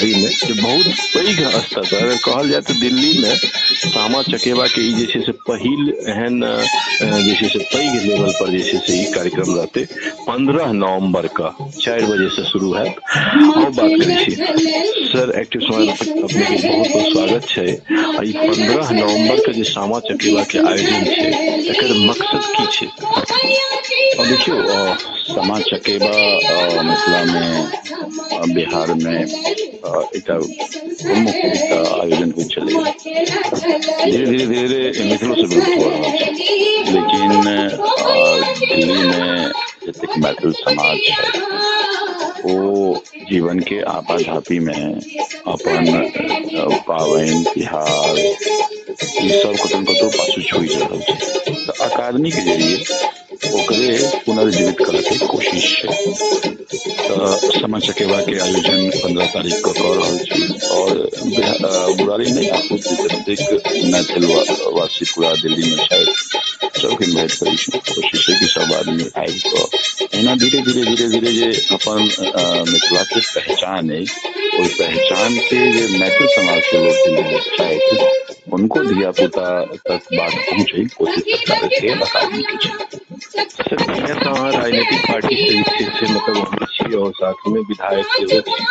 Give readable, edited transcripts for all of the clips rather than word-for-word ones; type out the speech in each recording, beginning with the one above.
मे जे बहुत पैघ स्तर पर अगर कहल जाय तऽ दिल्ली मे सामा चकेवा के ई जे छै से पहिल एहन जे छै से पैघ लेवल पर जे छै से ई कार्यक्रम रहतै। 15 नवंबर के 4 बजे से शुरू हैत। आउ बात करै छी सर, एक्टिव समाज अपने के बहुत बहुत स्वागत छै। आ ई 15 नवंबर के जे सामा चकेवा के आयोजन छै एकर मकसद की छै? देखियौ, सामा चकेवा मिथिला में, बिहार में एकटा प्रमुख एकटा आयोजन होइ छलै। धीरे धीरे धीरे धीरे मिथिलो से विलुप्त भऽ रहल छै, लेकिन दिल्ली में जतेक मैथिल समाज छै ओ जीवन के आपाधापी में अपन पाबनि तिहार ई सब कतौ कतौ पाछू छुटि रहल छै। तऽ अकादमी के जरिए ओकरे पुनर्जीवित करऽ के कोशिश छै। तऽ सामा चकेवा के आयोजन 15 तारीख के कऽ रहल छी और बुरारी नहि, जतेक मैथिल वासी पूरा दिल्ली में छथि सबके इन्वाइट करै छी। कोशिश छै कि सब आदमी आबि कऽ एना धीरे धीरे धीरे धीरे जे अपन मिथिला के पहचान अइ, ओहि पहचान के जे मैथिल समाज के लोग दिल्ली में छथि उनको धिया पुता तक बात पहुँचे, कोशिश सरकार के अकादमी के छै। सर, तऽ अहाँ राजनीतिक पार्टी से जे छै से मतलब छी और साथ में विधायक सेहो छी,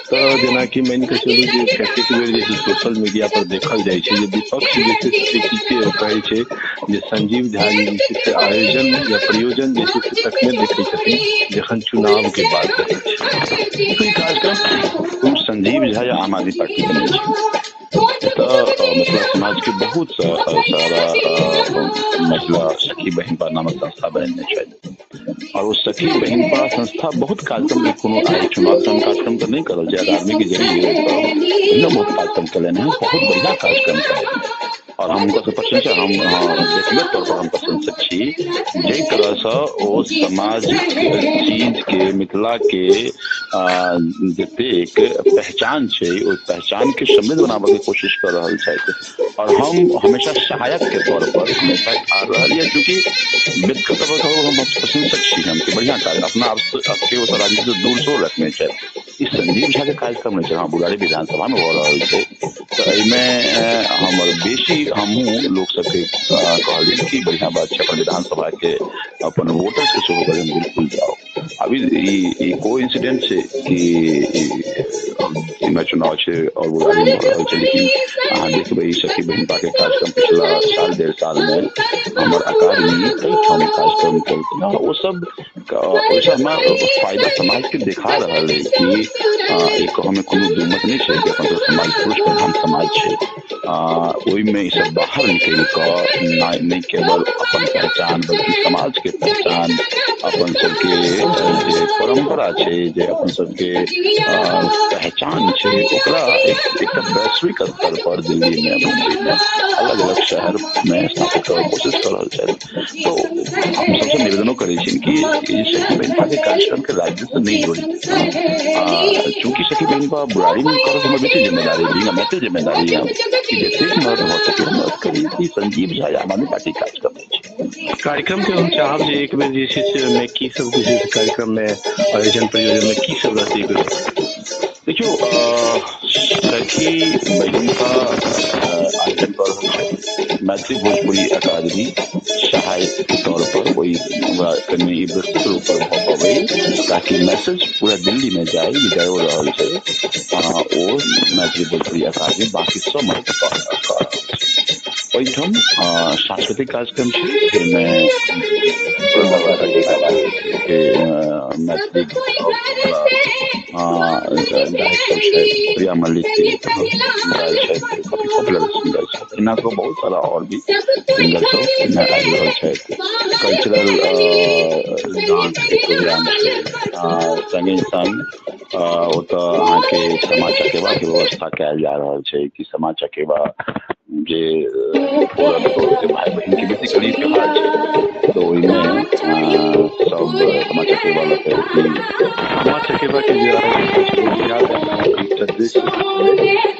तऽ जेनाकि मानि कऽ चलू जे कतेक बेर जे छै सोशल मीडिया पर देखल जाइ छै जे विपक्ष जे छै से चीज के कहै छै जे संजीव झा जी जे छै से आयोजन या प्रयोजन जे छै से तखने देखै छथिन जखन चुनाव के बात रहै छै। ई कार्यक्रम संजीव झा या आम आदमी पार्टी के नहि छै। तऽ मिथिला समाज के बहुत सारा महिला सखी बहिनपा नामक संस्था बनेने छथि और ओ सखी बहिनपा संस्था बहुत कार्यक्रम, कोनो आइ चुनाव कार्यक्रम तऽ नहि करल छै, अकादमी के जरिए बहुत कार्यक्रम केलनि हेँ, बहुत बढ़िया कार्यक्रम केलनि और हम हुनका प्रशंसा, हम व्यक्तिगत तौर पर हम प्रशंसक छी जाहि तरहसँ ओ सामाजिक चीज के मिथिला के जतेक पहचान छै ओहि पहचान के समृद्ध बनाबऽ के कोशिश कर रहल छथि और हम हमेशा सहायक के तौर पर हमेशा ठाढ़ रहल यऽ, चूँकि व्यक्तिगत तौर पर हम प्रशंसक छी, हम बढ़िया कार्य अपना आपके ओ राजनीति से दूर सेहो रखने छथि। ई संजीव झा के कार्यक्रम नहि छै, हाँ बुरारी विधानसभा में भऽ रहल छै, तऽ एहिमे हमर बेसी हमहूँ लोक सबके कहलियनि कि बढ़िया बात छै, अपन विधानसभा के अपन वोटर्स के सेहो कहलियनि बिल्कुल जाओ। अभी ई कोइंसिडेंट छै कि एहिमे चुनाव छै और बुरारी में भऽ रहल छै, लेकिन अहाँ देखबै ई सखी बहिनपा के कार्यक्रम पिछला साल 1.5 साल में हमर अकादमी कई ठाम कार्यक्रम केलकै और ओ सब ओहिसँ हमरा फायदा समाज के देखा रहल है कि एक हमें कोनो दुमत नहि छै कि अपन सब समाज पुरुष प्रधान समाज छै, ओहिमे ई सब बाहर निकलि कऽ नहि केवल अपन पहचान बल्कि समाज के पहचान, अपन सबके जे परम्परा छै, जे अपन सबके पहचान छै, ओकरा एकटा वैश्विक स्तर पर दिल्ली में, मुम्बई में, अलग अलग शहर में स्थापित करऽ कोशिश कऽ रहल छथि। तो हम सबसे निवेदनो करै छी कि ई सखी बहिनपा के कार्यक्रम के राज्य से नहीं जोड़ी, चूंकि सखी बहिनपा बुरारी में करऽ हमर बेसी जिम्मेदारी भी, मैथिल जिम्मेदारी है कि जतेक मदद भऽ सके मदद करी। ई संजीव झा आम आदमी पार्टी कार्यक्रम नहि छै। कार्यक्रम के हम चाहब जे एक बेर जे छै से ओहिमे की सब जे छै से कार्यक्रम में आयोजन प्रयोजन में की सब रहतै एक बेर। देखियौ, सखी बहिनपा आयोजन कऽ रहल छै मैथिली भोजपुरी अकादमी सहायक के तौर पर, ओहि हमरा कनि ई विस्तृत रूप पर भऽ पबै ताकि मैसेज पूरा दिल्ली में जाय, जाइओ रहल छै। ओ मैथिली भोजपुरी अकादमी बाकी सब मदद कऽ रहल छै। ओहिठाम सांस्कृतिक कार्यक्रम छै जाहिमे मैथिली गायक सब छै, प्रिया मल्लिक गायक छथि, काफी पॉपुलर सिंगर छथि, एना कऽ बहुत सारा और भी सिंगर सब एहिमे आबि रहल छथि। कल्चरल डांस के प्रोग्राम छै, संगे संग ओतऽ अहाँके सामा चकेवा के व्यवस्था कयल जा रहल छै कि सामा चकेवा जे पूरा भाई बहिन के बेसिकली त्योहार छै, तऽ ओहिमे सब सामा चकेवा लऽ कऽ सामा चकेवा के जे एकटा दृश्य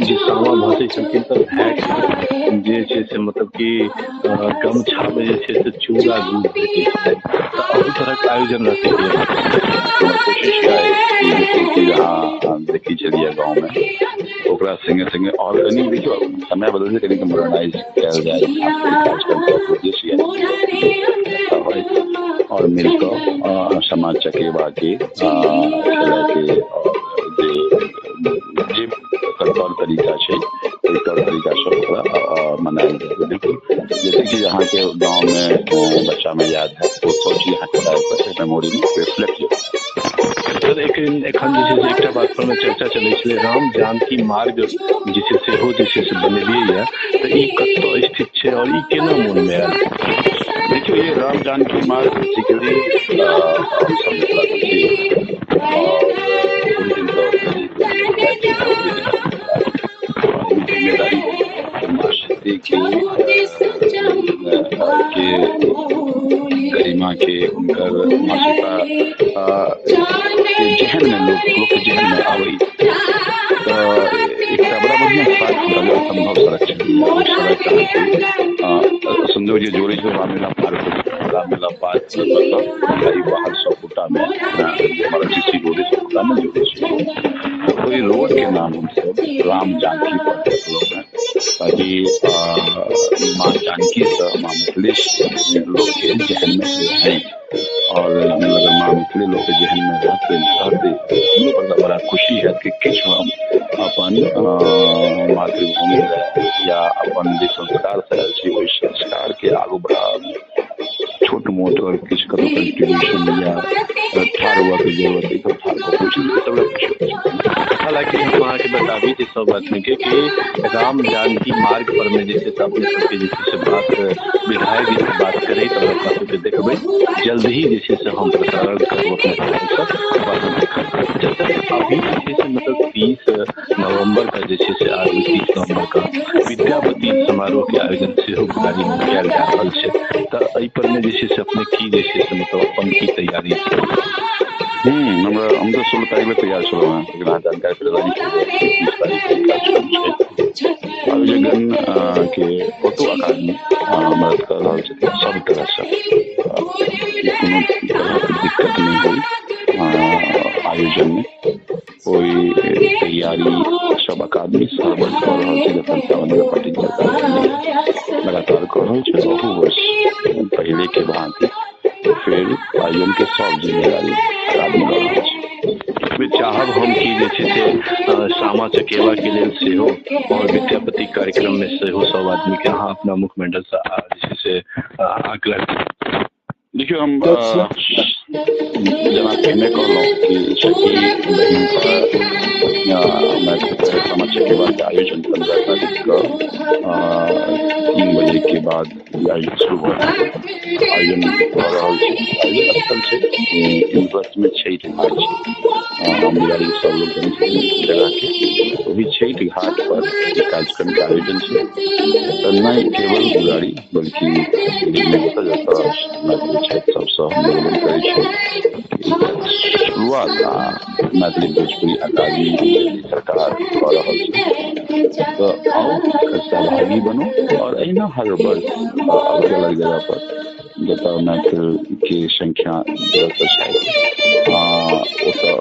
जे सामा भसै छलखिन तऽ भाय जे छै से मतलब कि गमछा मे जे छै से चूड़ा गुड़ भेटै छलै, तऽ एहू तरहक आयोजन रहतै। कोशिश कि जते चीज अहाँ देखै छलियै गाँवमे ओकरा संगे संगे आओर कनि देखियौ समय बदल छै, कनि मॉडर्नाइज कयल जाय कार्यक्रम के उद्देश्य और मिलकऽ सामा चकेवा के खेलयके और जे जे तौर तरीका छै ओहि तौर तरीकासँ ओकरा मनायल जाय। बिल्कुल जते चीज अहाँके गाँवमे बच्चामे याद हैत ओ सब चीज अहाँके मेमोरीमे रिफ्लेक्ट। सर एखन जे छै से एकटा बात पर मे चर्चा चलै छलै, राम जानकी मार्ग जे छै सेहो जे छै से बनेलियै ये, तऽ ई कतऽ स्थित छै और ई केना मोन मे आयल? देखियौ, ये राम जानकी मार्ग बेसिकली हमसब मिथिला के छी और ओहि दिनसँ जिम्मेदारी माँ शक्ति के गरिमा के हुनकर माँ सीता के जेहन मे लोक के जेहन मे आबै, तऽ एकटा बड़ा बढ़िआँ साख असम्भव सड़क छै। सड़क अहाँके संजोग जे जोड़ै छै रामलीला पार्क, रामलीला पार्क मतलब बाहर सपोटा मे जे हमर सी रोड सपोटा मे जोड़ै छै, ओहि रोड के नाम हमसब राम जानकी पर रखलहुँ हेँ, ताकि माँ जानकी से माँ मिथिलेश लोक के जहन में रहै और अगर माँ मिथिले लोक के जहन में रहते रहते हमरो बड़ा बड़ा खुशी हैत कि किछु हम अपन मातृभूमि या अपन जे संस्कार से आयल छी ओहि संस्कार के आगू बढ़ाबऽ छोट मोट और किछु कतौ कंट्रीब्यूशन या ठाढ़ हुअ के जरूरत अइ तऽ ठाढ़ भऽ कऽ। हालांकि हम अहाँके बताबी जे सब आदमी के कि राम जानकी मार्ग पर मे जे छै से अपने सबके जे छै से बात विधायक जी से बात करैत और अपना सबके देखबै, जल्द ही जे छै से हम प्रसारण करब अपने सबसँ बाद मे देखब। अभी जे छै से मतलब 30 नवम्बर का जे छै से आगू 30 नवम्बर का विद्यापति समारोह के आयोजन सेहो बुराड़ी मे कयल जा रहल छै, तऽ एहि पर मे जे छै से अपने की जे छै से मतलब अपन की तैयारी छै? हम तऽ 16 तारीख तैयार छलहुँ हेँ, लेकिन अहाँ जानकारी पहिले 30 तारीख के कार्यक्रम छै। आयोजकगण के ओतौ अकादमी मदद कऽ रहल छथिन सब तरहसँ, कोनो तरहक दिक्कत नहि होइ आयोजनमे, ओहि तैयारी सब अकादमी हर वर्ष कऽ रहल छै। जखन सावन पार्टी सरकार लगातार कऽ रहल छै, अहू वर्ष पहिले के भांति फेर आयोजन के सब जिम्मेदारी अकादमी लऽ रहल छै। चाहब हम कि जे छै से सामा चकेवा के लेल सेहो और विद्यापति कार्यक्रम मे सेहो सब आदमी के अहाँ अपना मुखमंडल से जे छै से आग्रह। देखियौ, हम जेना पहिने कहलहुँ कि सखी बहिन सामा चकेवा के आयोजन 15 तारीख के 3 बजे के बाद आयोजन शुरू भऽ जेतै। आयोजन भऽ रहल छै, आयोजन स्थल छै इंद्रप्रस्थ में छठि घाट छै, बुराड़ी सब लोग जनै छथिन जगह के, ओहि छठि घाट पर कार्यक्रम के आयोजन छै। तऽ नहि केवल बुराड़ी बल्कि दिल्ली में जतऽ जतऽ मैथिली छथि सबसँ हम निवेदन करै छी शुरुआत मैथिली भोजपुरी अकादमी दिल्ली सरकार कऽ रहल छै, तऽ आउ सहभागी बनू और एहिना हर वर्ष अलग अलग जगह पर जतऽ मैथिल के संख्या जतऽ छथि ओतऽ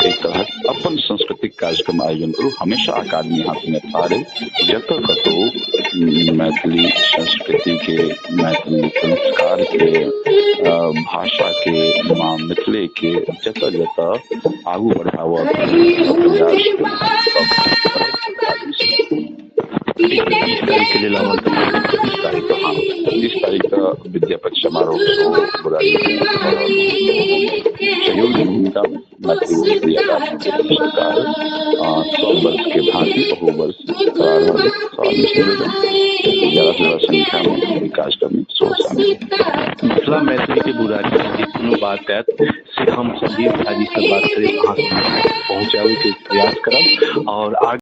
एक तरहक अपन सांस्कृतिक कार्यक्रम आयोजन करू। हमेशा अकादमी अहाँ संगे ठाढ़ अइ, जतऽ कतौ मैथिली संस्कृति के, मैथिली संस्कार के, भाषा के, माँ मिथिले के जतऽ जतऽ आगू बढ़ाबऽ प्रयास 30 तारीख के लेल आमंत्रण। 30 तारीख के, हाँ 30 तारीख के विद्यापति समारोह सेहो बुराड़ी में भऽ रहल छै। सहयोगी भूमिका में मैथिली भोजपुरी अकादमी सरकार सब वर्ष के भांति अहू वर्ष करा रहल है। सब आदमी से निवेदन ज्यादा से ज्यादा संख्या में एहि कार्यक्रम में सेहो शामिल। मिथिला मैथिली के बुराड़ी जे कोनो बात आयत से हम संदीप झा जी से बात करैत अहाँ पहुँचाबै के प्रयास करब और